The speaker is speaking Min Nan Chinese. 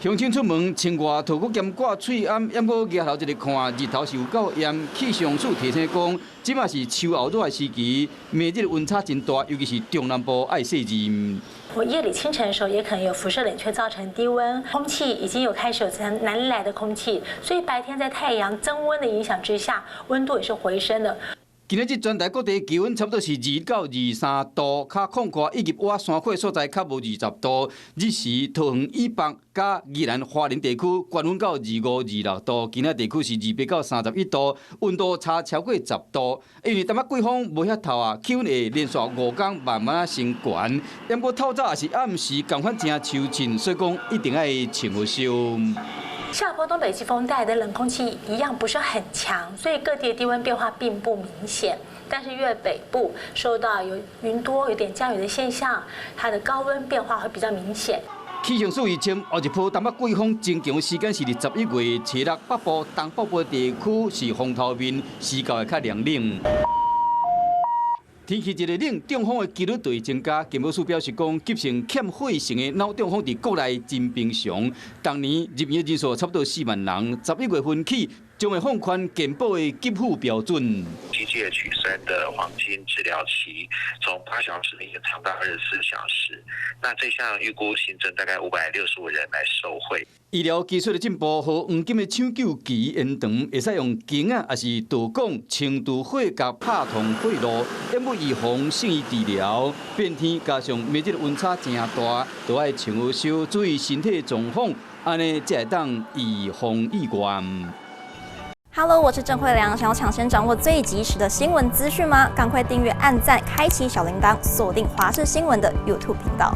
鄉親出門穿外套，閣兼掛喙罨，猶閣額頭一个看，日頭是有夠炎。氣象署提醒講，這馬是秋後熱的時期，明日溫差真大，尤其是中南部愛細心。我夜裡清晨的時候，也可能有輻射冷卻造成低溫，空氣已經有開始有從南來的空氣，所以白天在太陽增溫的影響之下，溫度也是回升的。今仔日全台各地氣溫差不多是2到23度，較曠闊以及倚山區所在較無20度。日時桃園以北佮宜蘭花蓮地區高溫到25、26度，其他地區是28到31度，溫度差超過10度。因為東北季風無遐透啊，氣溫會連續5天慢慢升懸。不過透早抑是暗時仝款誠秋凊，所以講一定愛穿好袖。下波東北季風帶來的冷空氣一樣不是很強，所以各地的低溫變化並不明顯。但是越北部受到有雲多、有點降雨的現象，它的高溫變化會比較明顯。氣象署預測，後一波東北季風增強時間是佇11月初六，北部、東北部地區是風頭面，時較會較涼冷。天氣一个冷，中風的幾率就會增加。健保署表示講，急性欠血性的腦中風佇國內真平常。逐年入院人數差不多4萬人。11月份起，將會放寬健保的給付標準。機械取栓的黃金治療期從8小時延長到24小時。那這項預估新增大概565人來受惠。醫療技術的進步，予黃金的搶救期延長，會使用弓仔，抑是導管清除血液拍通血路，猶閣預防勝於治療。變天加上明日溫差誠大，都愛穿好袖，注意身體狀況，按呢才會當預防意外。 Hello，我是鄭慧良。想要搶先掌握最及時的新聞資訊嗎？趕快訂閱、按讚、開啟小鈴鐺，鎖定華視新聞的 YouTube 頻道。